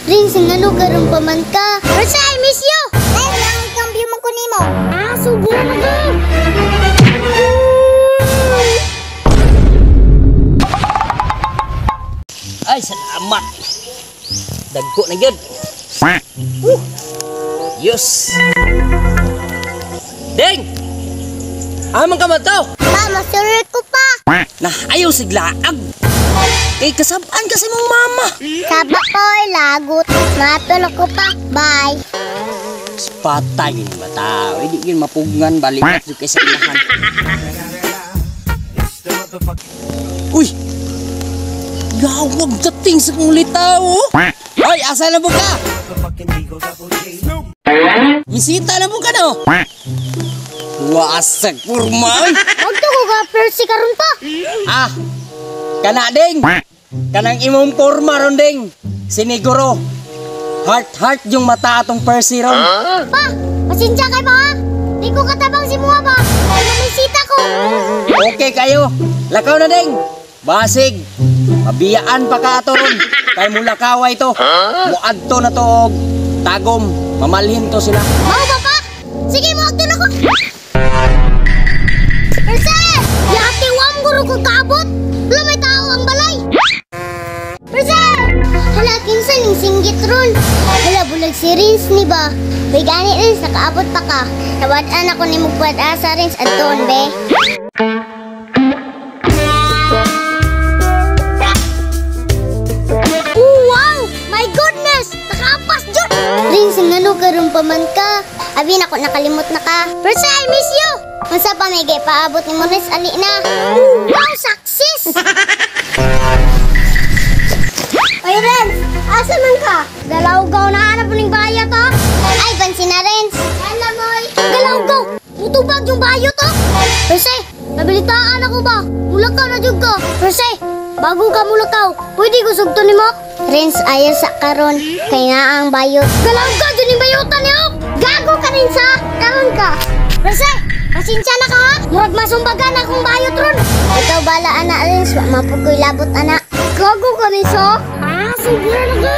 Rins, ngano karon pa man ka? Persa, I miss you! Ay, lang cambio man ko nimo. Ah, subo na ka! Ay, salamat. Dagko na gyud. Yes. Ding! Amang ka man to? Pa, masurot ko pa. Nah, ayaw siglaag. Kay kasabaan kasi mong mama. Saba ko, lagot. Matulog ko pa. Bye. Patay yun ba tao? Hindi yun mapugngan. Balikat yun kay sa inahan. Uy! Gawag dating sa kong litaw. Ay, asa na po ka? Bisita na po ka no? Wasag purma. Huwag to ko ka, Percy karon pa. Ah, kana ding. Kanang imong porma ron ding. Siniguro. Heart heart yung mata atong Percy ron. Pa, pasensya kay pa ha. Di ko katabang si Mua ba. Kaya namisita ko. Okay kayo. Lakaw na ding. Basig. Mabiyaan pa ka ato ron. Kay mulakaway to. Muadto na to og tagom. Mamalhin to sila. Mau ba pa? Sige, muadto na ko. Percy! Yati wam guro ko kaabot. Wala may tao ang balay. Percy! Hala, kinsa ning singgit ron. Hala, bulag si Rins ni ba? May gani Rins, nakaabot pa ka. Nawad-an ako ni mugpad-asa Rins, Anton, be. Wow! My goodness! Nakaapas jud! Rins, ngano karon pa man ka? Abi nako nakalimot na ka. Percy, I miss you! Unsa pa may gay paabot ni mo Rins, ali na. Wow, success! Oy, Renz! Asa man ka? Galawgaw na hanap ning bayo to? Ay, bansi na, Renz! Alam mo, galawgaw! Mutubag yung bayo to! Percy, nabilitaan ako ba? Mulakaw na jud ka! Percy, bago ka mulakaw, pwede ko sugto nimo? Renz, ayaw sa karon. Kay naa ang bayot. Galawgaw jud ning bayotan niyo! Gago ka rin sa! Karon ka! Percy, pasensya na ka ha! Murag masumbagan akong bayot ron! Ikaw bala, ana, Renz. Wa man pud ko'y labot, ana. Gago ka rin sa? Ah, sobra na ka!